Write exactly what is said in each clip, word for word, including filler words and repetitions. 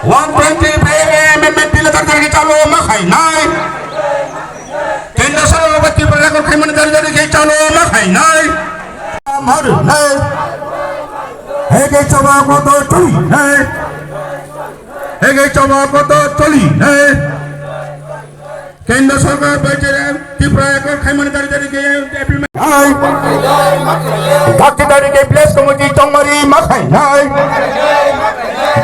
One twenty-five amendment bill dar dar khe chalo ma khainai. Kendra sorkar bai Tripura record khaimani dar dar khe chalo ma khainai. Mar nai. Hege choba koto choli nai. Hege choba koto choli nai. Kendra sorkar bai jere Tripura record khaimani dar dar khe implement. Nai. Dakti dari ke village committee chongmari ma khainai.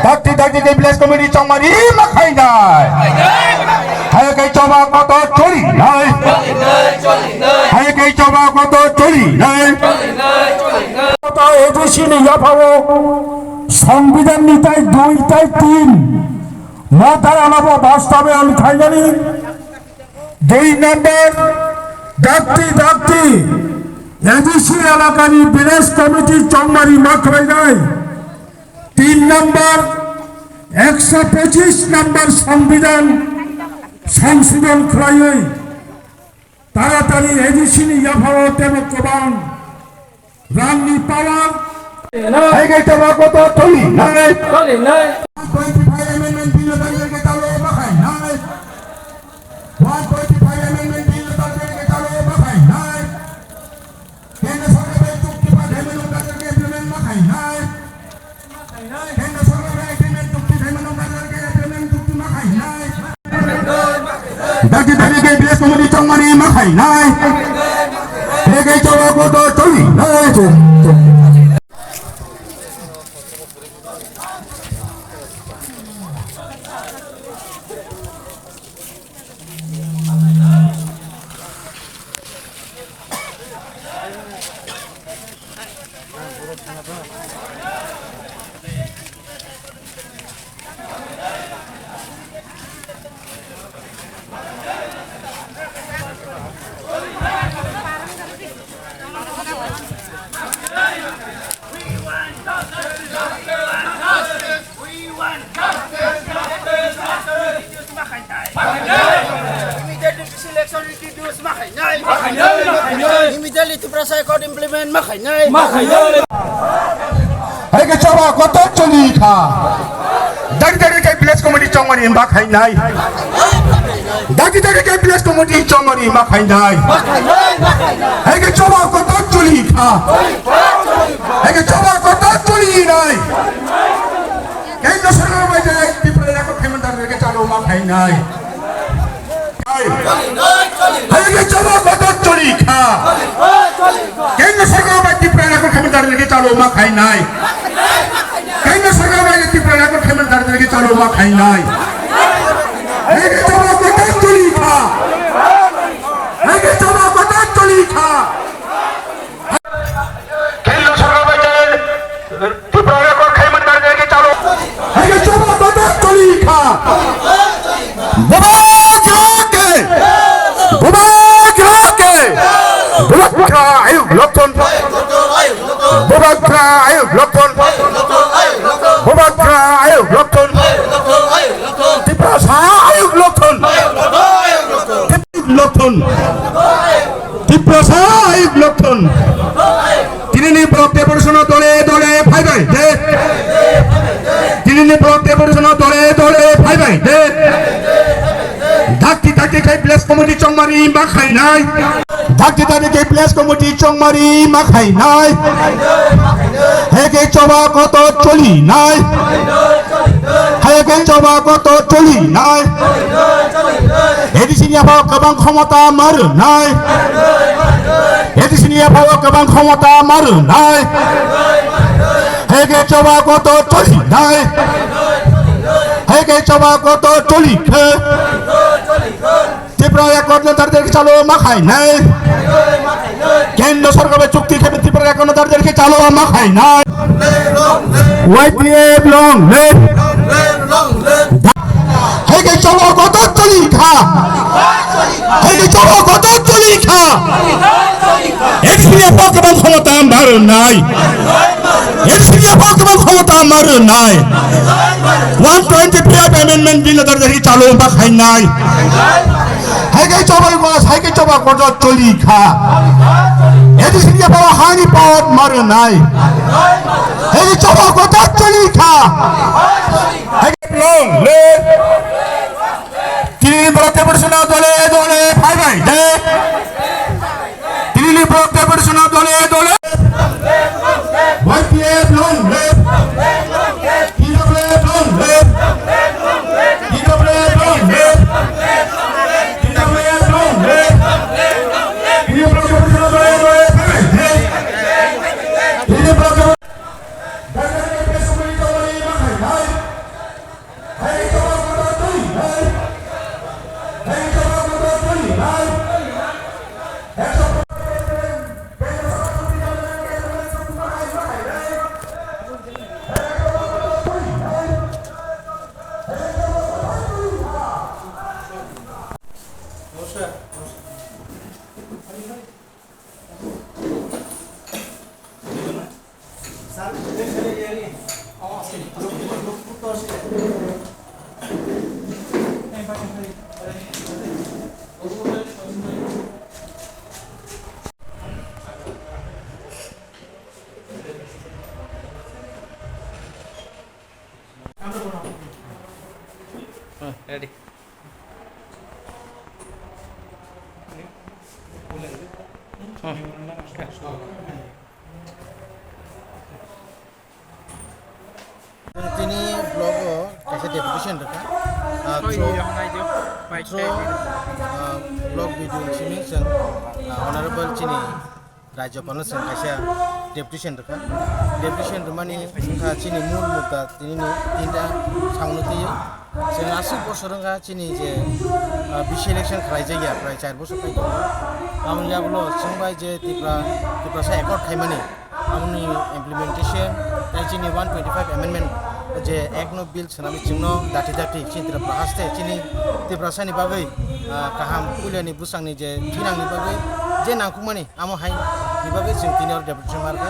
Dakti dari ke village committee chongmari ma khainai. Hai ke choba koto choli nai. Hai ke choba koto choli nai. Koto A D C ni yaphao Songbidan ni tai dui tai tin mo dara labo bastabe ang khainani. Dui number, dakti dakti A D C elakani village committee chongmari ma khlainai. Tin number, ekso pochis number Songbidan songsodhon khlaiwi taratari A D C ni yaphao tebo kwbang rangni power. Hai ke choba koto choli nai. Choli nai. One twenty-five amendment bill dar dar khe chalo ma khainai. One twenty-five amendment bill dar dar khe chalo ma khainai. Kendra sorkar bai chukti bai khaimani dar dar khe implement ma khainai. Kendra sorkar bai agreement chukti khaimani dar dar khe implement chukti ma khainai. Dagi dagi ke village committee chongmani ma khainai. Hege choba koto choli nai. Immediately selection reduce ma khainai. Ma khainai, ma khainai. Immediately Tiprasa Accord implement ma khainai. Ma khainai. Hai ke choba koto choli kha. Dagi dagi ke village committee chongmari ma khainai. Dagi dagi ke village committee chongmari ma khainai. Hai ke choba koto choli kha. Hai ke choba koto choli nai. Kendra sorkar bai jere Tripura record khaimani dar dar khe chalo ma khainai. Hai ke choba koto choli kha. Kendra sorkar bai Tripura record khaimani dar dar khe chalo ma khainai. Kendra sorkar bai Tripura record khaimani dar dar khe chalo ma khainai. Hai ke choba koto choli kha. Hai ke choba koto choli kha. Kendra sorkar bai jere Tripura record khaimani dar dar khe chalo. Hai ke choba koto choli kha. Bubagra ke. Bubagra ke. Bubagra ayuk lokthon. Bubagra ayuk lokthon. Bubagra ayuk lokthon. Tiprasa ayuk lokthon. Lokthon. Tiprasa ayuk lokthon. Tinini block deputation dole dole phaibai de. Tinini block deputation dole dole phaibai de. Dakti dakti khai village committee chongmari ma khainai. Dakti dakti khai village committee chongmari ma khainai. Hai ke choba koto choli nai. Hai ke choba koto choli nai. A D C ni yaphao kwbang khomota ma rwnai. A D C ni yaphao kwbang khomota ma rwnai. Hai ke choba koto choli nai. Hai ke choba koto choli khe. Tripura Accord no dar dar khe chalo ma khainai. Kendra sorkar bai chukti khe Tripura Accord no dar dar khe chalo ma khainai. Y T F long live. Hai ke choba koto choli kha. Hai ke choba koto choli kha. A D C ni yaphao kwbang khomota ma rwnai. A D C ni yaphao kwbang khomota ma rwnai. One twenty-five amendment bill no dar dar khe chalo ma khainai. Hai ke choba koto, hai ke choba koto choli kha. A D C ni yaphao hani power ma rwnai. Hai ke choba koto choli kha. Hai ke long. Hmm, ready. Hmm. Tini block o kaisa deputation rwkha. Ah, through, through, ah, block B D O simi chwng, ah, honorable chini Rajyapal no chwng kaisa deputation rwkha. Deputation rwmani wngkha chini mul mudda tini ni tinta samung twiwi. Chwng aswk bosor wngkha chini je, ah, B C election khlaijakya prai char bosor khai tongo. Aboni yagulo chwng bai je Tipra, Tiprasa accord khaimani, aboni implementation, tei chini one twenty-five amendment je act no bill swnamwi chwngno dati dati chini Tiprasa haste chini Tiprasani bagwi, ah, kaham puilani bwsangni je thinangni bagwi je nangkukmani amo hai ni bagwi chwng tini oro deputation markha.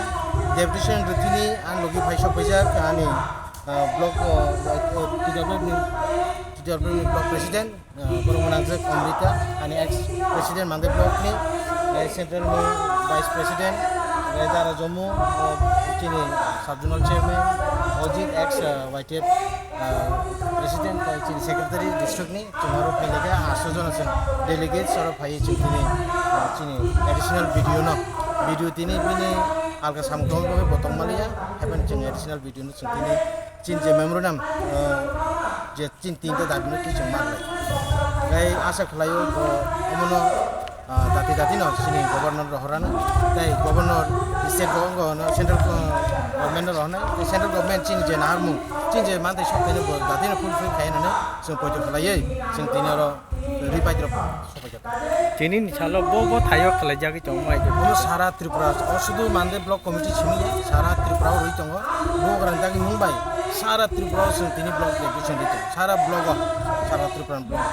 Deputation rwtini ang logi phai sok paijak ani, ah, block, ah, T W F ni, T W F ni block president. Ah, borok mwnang je Amrita, ani ex president Mandai block ni, eh, central ni vice president, eh, Dara Jammu, oh, chini sub zonal chairman, Ojit ex, ah, Y T F, ah, president, tei chini secretary district ni, chwng oro phai laikha, asto jona chwng delegates oro phai chwng tini, ah, chini additional B D O no, B D O tini bini alga samung tongma bagwi bo tongma liya, haikhe chwng additional B D O no chwng tini chini je memorandum, ah, je Chini tinta dabi no twi chwng man lai. Tei asa khlaio bo omono, ah, dati dati no chini governor rohorano, tei governor, state governor, central, ah, government no rohornai, tei central government chini je naharmung, chini je mantei sok thaino bo dati no fulfill khai nani chwng poito khlaiwi chwng tini oro ripai rok sopai jak. Tini ni salo bo bo thaio khlaijagwi tongo mai. Omo sara Tripura, o sudu Mandai block committee simi ya, sara Tripura o rwi tongo. Bo grang dagi mung bai, sara Tripura o chwng tini block deputation rwi tongo. Sara block o, sara Tripura block.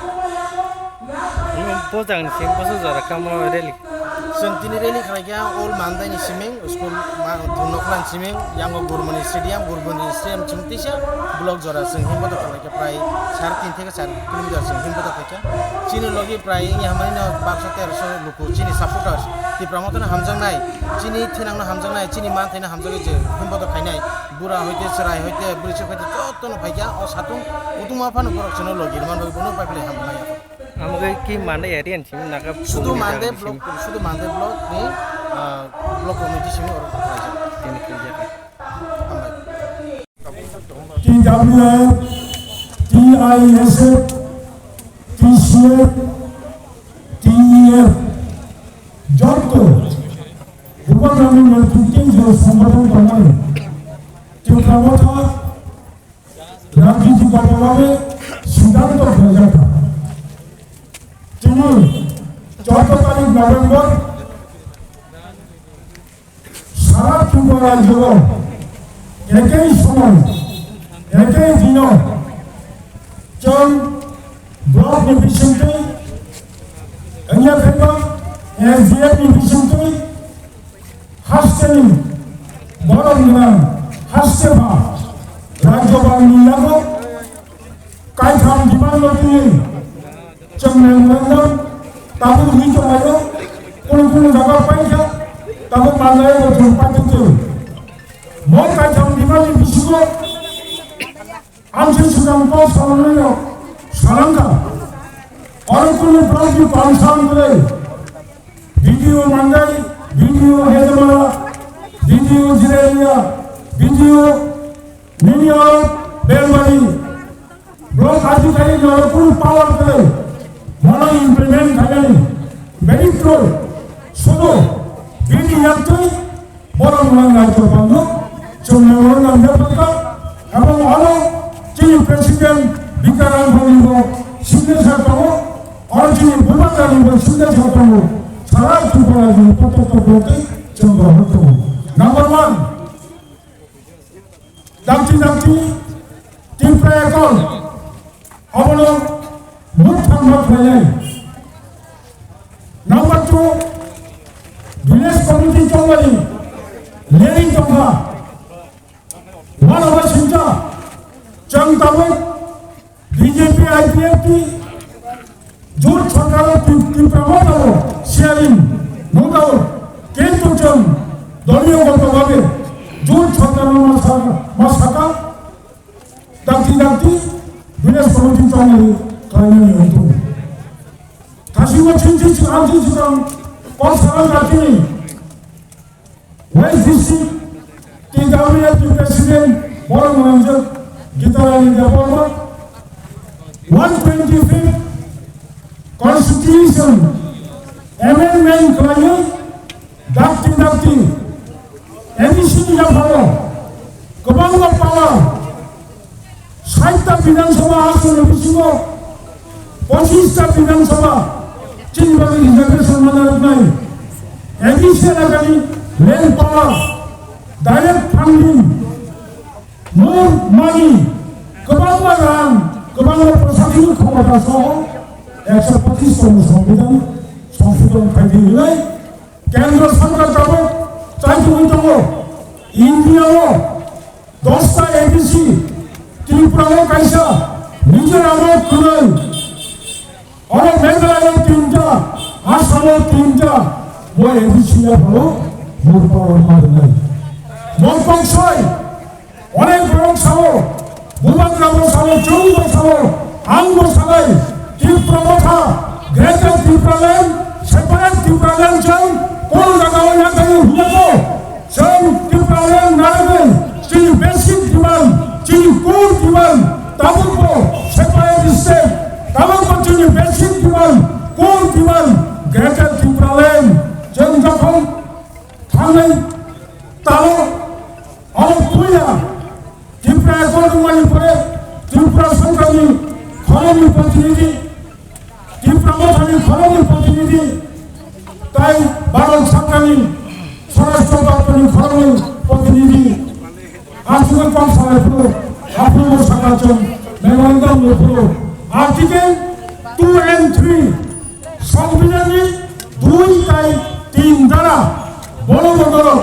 Omo bo jang ni simi boso jora kamo rally. Chwng tini rally khlai kha all Mandai ni simi, school ma, noklan simi, yango Gurmani stadium, Gurmani stadium chwng tisa block jora chwng himbo to khlai kha prai sar tin theke char kilometer chwng himbo to khlai kha. Chini logi prai wngya hamani no barso terso luku chini supporters. Tipra Motha no hamjaknai, chini thinang no hamjaknai, chini manthai no hamjaknai je himbo to khainai. Bura hoite, chwrai hoite, bwrwi chwk hoite joto no phaikha o satung kutung ma phano borok chwngno logi rwmani bagwi bono pai philai hamjaknai. Amo khe ki Mandai area ni simi naga sudu Mandai block, sudu Mandai block ni, ah, block committee simi oro khlaijak. Tini khlaijak. Hambai. T W F, T I S F, T C F, T E F, joto bubagrani netrito je songgothon tongnai, Tipra Motha rajniti dol hisabe siddhanto khlaijakha. Tini choudo tarik November Sara Tripura rajyo ekei somoy, ekei dino chwng block ni bisingtwi wngya khe ba S D F ni bisingtwi hasteni borok gwnang haste ba rajyo bangni yago kaitham demand no twiwi chwng memorandum tabuk rwi tonglaio, kunu kunu jaga paikha, tabuk manlaio bo chwng paitwtwi. Bo kaitham demand ni bisingo amtwi swkang kok salangnairok salangkha. Oro kunu block ni concern kwrwi B D O Mandai, B D O Hedemara, B D O Jirelia, B D O Nini oro Belbari block adhikarik ni oro kunu power kwrwi, mono implement khainani beri kwrwi, sudu bini yaktwi borok rwna nai tongphano chwng memorandum yapharkha, ebong oro chini president Bikaram Bhoni bo signature tongo, oro chini Bubagrani bo signature tongo, sara Tripura ni kotor kotor tei chwng rohor tongo. Number one, dakti dakti Tipra Accord abono mukthang ma khlainai. Number two, village committee chongmani leri tongkha. One of us sincha chang tabuk B J P I P F T jut sarkar o Tri-, Tipra Motha o sharing no doubt, kintu chwng doliyo goto bhabe jut sarkar no ma sa-, ma saka, Dakti dakti village committee chongmani khlainani wngthung. Kasingma chingsi ching amsi chikang kok salang dakti ni West District T W F T president borok mwnangjak Gitarani Debbarma, one twenty-fifth Constitution amendment khlaiwi dakti dakti A D C ni yapharo kwbangma pala sait ta Bidhan Sabha aswk ni bisingo pochissta Bidhan Sabha chini bagwi reservation mana rwnai. A D C elakani land power, direct funding, more money, kwbangma rang, kwbangma prashasanik khomota soho ekso pochis tongni Songbidan songsodhon khaidi hwnwi Kendra Sarkar tabuk chaichugwi tongo. India o dosta A D C, Tripura o kaisa, Mizoram o kwrwi, oro Meghalaya o tinta, Assam o tinta, bo A D C yapharo murpa o ma rwnai. Bo koksoi, onek borok sao, Bubagra bo sao, chwng bo sao, ang bo sanai, Tipra Motha, Greater Tipraland, Separate Tipraland chwng, kunu jaga o yathai hwnjago. Chwng Tipraland narwgwi chini basic demand, chini core demand, tabukbo separate state, tabukbo chini basic demand, core demand, Greater Tipraland. Chwng jokhon thangnai talo, abo puila Tripura Accord wngmani pore Tripura Sarkarni khoroknwi protinidhi, Tipra Mothani khoroknwi protinidhi, tai Bharat Sarkarni Swarashtra Doptorni khoroknwi protinidhi, aswkhe kok salai phuru, aphuru bo saka chwng memorandum rw phuru, Article two and three, Songbidanni dui tai tin dara, bono bono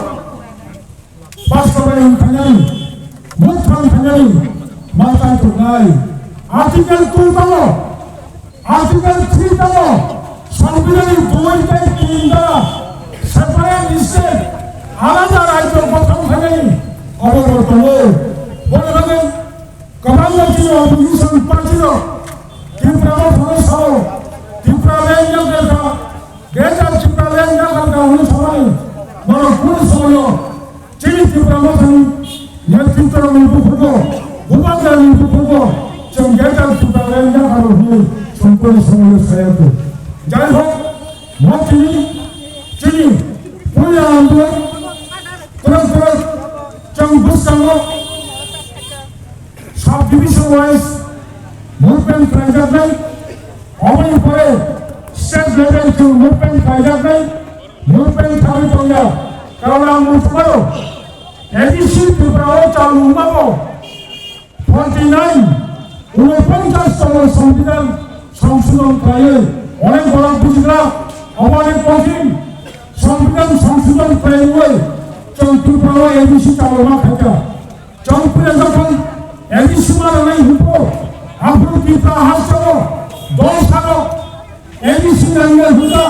Bastobay wngkhainani, mukthang khainani, matai tongnai. Article two tamo, Article three tamo, Songbidanni dui tai tin da separate state, alada rajyo gothon khainani, obo bo tongo. Bono bagwi kwbangma chini opposition party rok Tripura o thangwi sao, Tripura land yakarkha, Greater Tripura land yakarkha hwnwi sanai, norok kunu somoyo chini Tipra Mothani netrito ni buphugo, Bubagra ni buphugo, chwng Greater Tripura land yakaro hwnwi chwng kunu somoyo saya tu. Jai hok, mo chini, chini, puila andolon, kwrak kwrak, chwng bwskango, Sub division wise movement khlaijaknai, oboni pore state level to movement khlaijaknai, movement khlaiwi tongya. Karon ang muchungmano, A D C Tripura o chal wngmabo forty nine, unoponchas tongwi Songbidan songsodhon khlaiwi onek borok bujigra, obo onek kothin Songbidan songsodhon khlaiwi chwng Tripura o A D C chaloma khaikha. Chongpre jokhon A D C ma rwnai hwnkhe, aphuru Tripura hasteo dol sano A D C nangya hwnkha.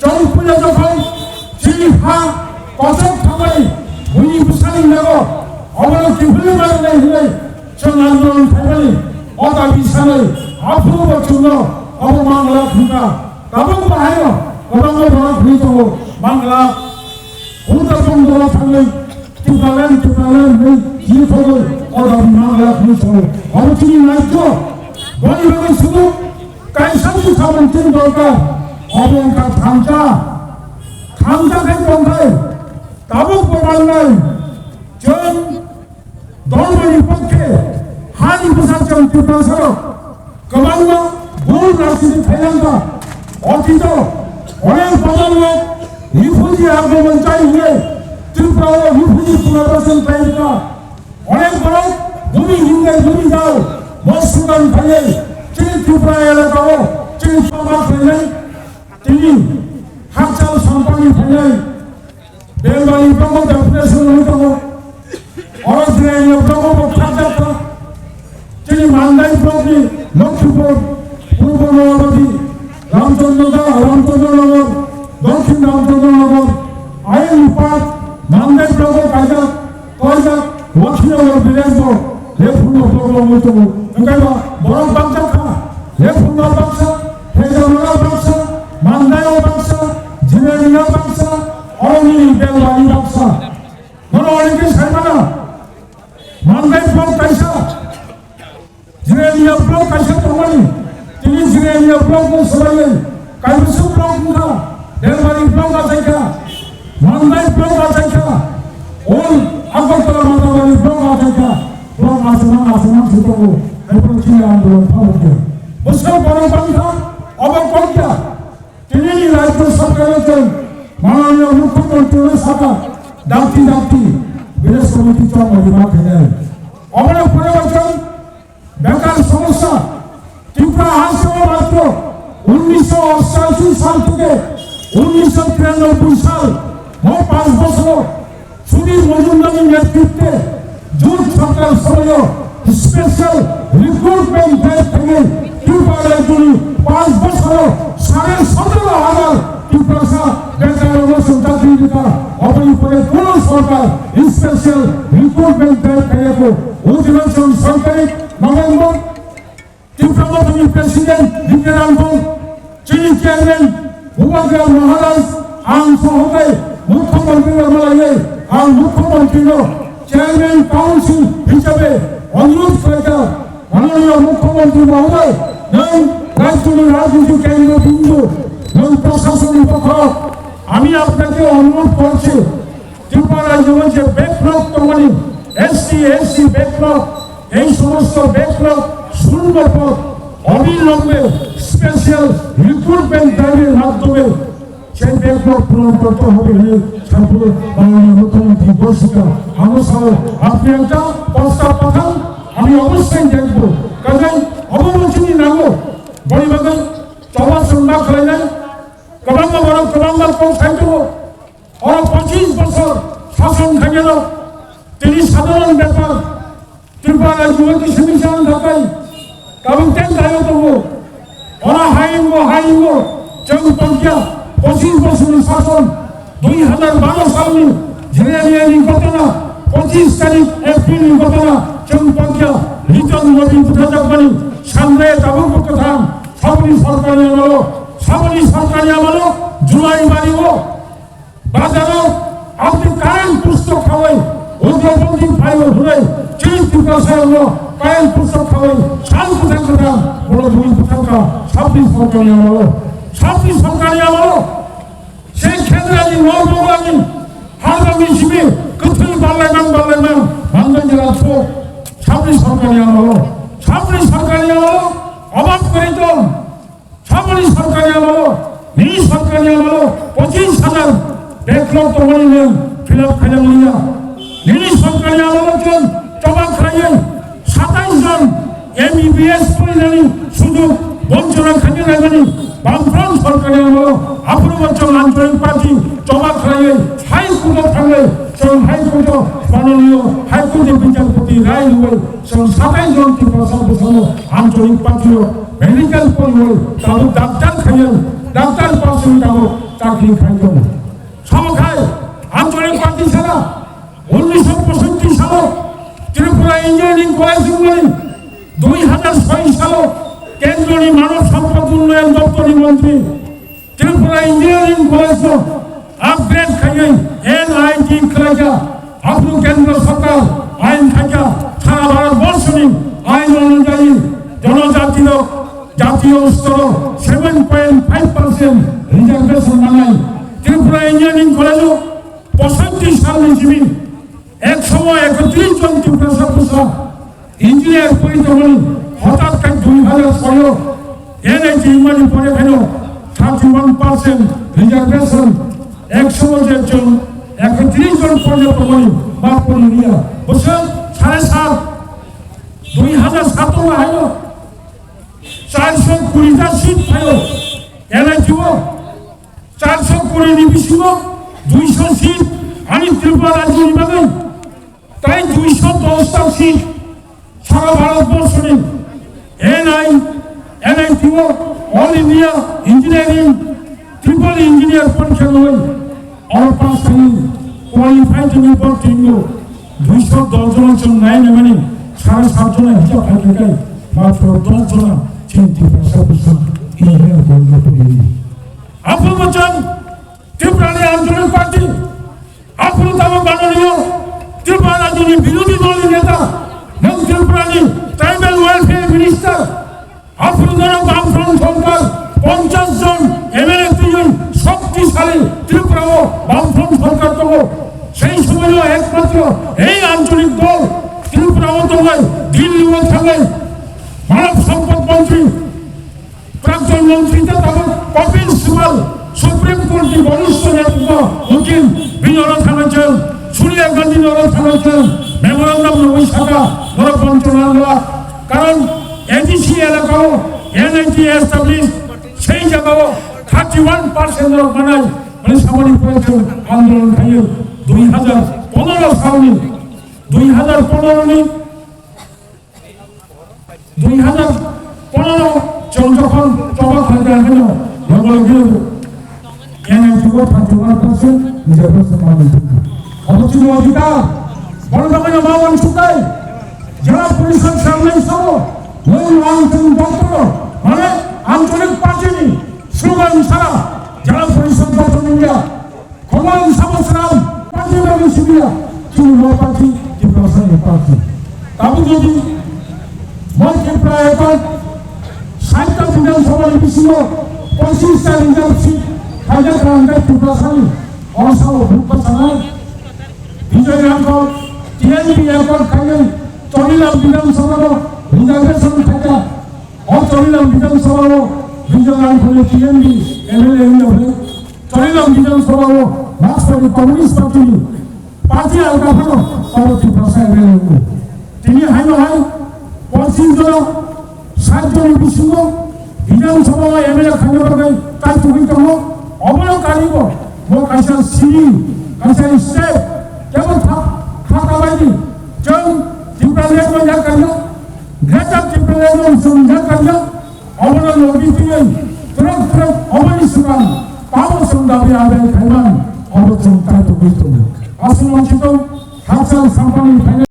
Chongpre jokhon chini ha kochok thabai buini bwsani nago, obono kiphilwi ma rwnai hwnwi chwng andolon khaimani o dabi sanwi aphuru bo chwngno obo mangla hwnkha. Tabuk bahaino kwbangma borok hwnwi tongo mangla. Ulta tong dolo thangwi Tipraland, Tipraland hwnwi jini thogwi order mangla hwnwi tongo. Obo chini naikho. Boni bagwi sudu kaisa si samung chini dorkar. Obo wngkha thansa. Thansa khai tongkhai tabuk bo mangnai. Chwng Dolmani pokhe hani bwsajwng Tiprasarok kwbangma bul rajniti khailangkha. Otito onek borok refugee agomon chai hwnwi Tripura o refugee punorbasan khlaikha. Onek borok bumi hingai bumi dao bo sudan khainai chini Tripura elaka o chini chama khainai tini hakchal sampani khainai. Bengali blogo deputation wngwi tongo. Oro Jirania blogo bo khakjak kha. Chini Mandai blogni Lokhipur, Purbo Noyabadi, Ramchandra, Ramchandra Nagar, Dokhin Ramchandra Nagar, ayang part Mandai blogo kaijak, kaijak Lokhinagar village bo, Lephurno blogo Tongwi tongo. Hwnkhe ba borok baksa kha, Lephungo baksa, Phejango baksa, Mandaio baksa, Jirania baksa, Oroni Belbari baksa. Nono onek khe sai mano. Mandai block kaisa, Jirania block kaisa tongmani. Tini Jirania block no swlaiwi Kailasu block wngkha, Belbari block achaikha, Mandai block achaikha, Old Agartala Matabari block achaikha, block achukmang achukmang se tongo, haikhe chini andolon thango khe. Bwswk borok bangkha, obo kok ya. Tini ni Rajya Sarkar o chwng mananiya Mukhyamantri no sakha, dakti dakti village committee chongma rima khainai. Obono pore bo chwng Bekar somosya, Tripura hasteo matro unnisho ostashi sal theke unnisho tiranoboi sal, o panch bochoro Sudhir Majumdarni netritwe jut sorkar somoyo special recruitment drive thangwi Tripura rajyoni panch bochoro sare sotoro hajar Tiprasa bekarrokno chwng chakri rikha. Oboni pore kuno sorkar special recruitment drive khaiyakho. O dino chwng soy tarikh November, Tripura Mothani President Bidyadhanpur, chini Chairman Bhubankar Maharaj, ang sohotai Mukhyamantri no malaiwi ang Mukhyamantri no Chairman Council hisabe onurudh khlaikha, Mananiya Mukhyamantri Mohoday, nwng rajyoni rajniti kendro bindu, nwng prasasonni pokho, ami apnake onurudh korchi, Tripura rajyo je backlog tongmani, S T, S C backlog, ei somosto backlog, shunno pod, obilombe special recruitment drive-er madhyome sei backlog puron korte hobe hinwi Chakma Mananiya Mukhyamantri ghoshita. Amo sao apni ekta prostab pathan, ami obossoi dekbo. Kaje obo chini nango, boni bagwi choba chwng ma khlainai, kwbangma borok kwbangma kok sai tongo. Oro pochis bochor sason khainai rok, tini sadharon bepar, Tripura rajyo kisa misa wng kha tei tabuk tei dayo tongo. Oro hayungo, hayungo, chwng tongkya, pochis bochorni sason, dui hajar baro salni January ni ghotona, pochis tarik April ni ghotona, chwng tongkya, Liton Modi butharjakmani, Sangre tabuk bo kwthang, saboni sorkarni amalo, saboni sorkarni amalo, July bario, Bazaro aboni current pustok khawai, ugrabandi phaio hwnwi, chini Tiprasa rokno current pustok khawai, sal kwthang kwthang, borok bui bwthangkha, sabni sorkarni amalo, sabni sorkarni amalo, se khedrani nor boglani, hajami simi, kwthwi barlaimang barlaimang, bangdani rajyo, sabni sorkarni amalo, sabni sorkarni amalo, obak kwrwi tong. Saboni sorkarni amalo, nini sorkarni amalo, pochis hajar backlog tongmani nwng fill up khaina liya. Nini sorkarni amalo chwng choba khlaiwi satais jon M B B S porinani sujog bonchona khaina laimani Bamfront sorkarni amalo aphuru bo chwng Anchalik Party choba khlaiwi High Court o thangwi chwng High Court o mananiyo High Court ni bichar poti rai rwwi chwng satais jon Tiprasa bwsano Anchalik Party o medical poriwi tabuk doctor khaiwi doctor pass wngwi tabuk chakri khai tongo. Samo khai Anchalik Party sara unnisho poisotti salo Tripura Engineering College wngmani, dui hajar soi salo Kendroni Manav Sampad Unnayan Doptorni montri Tripura Engineering College no upgrade khaiwi N I T khlaikha. Aphuru Kendra Sarkar ain khaikha, sara Bharat borshoni ain onujayi jonojati rok jatiyo storo seven point five percent reservation manai. Tripura Engineering College o poisotti salni simi ekso ekotris jon Tiprasa bwsa engineer pori tongmani, hothat khai dui hajar soi o N I T mani pore khaino thirty one percent reservation, ekso je jon ekotris jon pori tongmani ba pori liya. Bwswk sare sat, dui hajar sato haino charso kuri ta seat phaio N I T o. Charso kuri ni bisingo duiso seat ani Tripura rajyoni bagwi, tai duiso dos ta seat sara Bharat borshoni N I, N I T o, All India Engineering, Triple Engineer porikha rwwi oro pass khaiwi qualified wngwi borok tingo duiso dos jono chwng nai naimani Sare sat jona hisab khai khai kai matro dos jona chini Tiprasa bwsa engineer bolno puri. Aphuru bwchang Tripura ni Anchalik Party, aphuru tamo mananiyo Tripura rajyoni birodhi dol ni neta, nwng Tripura ni Tribal Welfare Minister, aphuru norok Bamfront sorkar ponchash jon M L A twiwi shoktisali Tripura o Bamfront sorkar tongo. Sei somoyo ekmatro ei Anchalik dol Tripura o tongnai, Delhi o thangnai Manav Sampad Montri, Prakton Montri tei tabuk Kapil Sibal, Supreme Court ni boristo netrito ukil, bini oro thangna chwng, Sonia Gandhi ni oro thangna chwng, memorandum rwui saka, borok bonchona wngla. Karon A D C elaka o N I T establish, sei jaga o thirty one percent rok manai, mane samani pore chwng andolon khaio, dui hajar pondro salni, dui hajar pondro ni Dui hajar pondro chwng jokhon choba khlaikha hino, logo logo N I T o thirty one percent reservation manwi thangkha. Obo chini odhikar, borok bagwi no ma uansuknai. Jela porishod sangnai sao, nwng ang chwng doctor, mane Anchalik Party ni slogan sara jela porishod doctor wngya. Khobor sabo swnam, party bagwi sibia, chini bo party, Tiprasa ni party. Tabuk jodi bo Tripura Accord, sait ta Bidhan Sabha ni bisingo pochis ta reserve seat khaijak rang khe Tiprasa ni, o sao buk bachanai. Bijoy Rangkhol, T N P Accord khainai, Chorilam Bidhan Sabha no reservation khaijak. O Chorilam Bidhan Sabha o Bijoy Rangkhol ni T N P M L A wngya hwnwi Chorilam Bidhan Sabha o Markswari Communist Party ni party alga phano abo Tiprasa M L A wngo. Tini haino hai pochis jona sait joni bisingo Bidhan Sabha o M L A khaina bagwi kaitugwi tongo. Obono karibo bo kaisa siri, kaisa step, kebo tha-, thaka baidi chwng Tipraland no yakarno, Greater Tipraland no chwng yakarno, Obono logi twiwi twrwk twrwk oboni swkang tamo chwng dabi abai khaiman, obo chwng kaitugwi tongo. Aswk mansi tong, hakchal sampani phainai.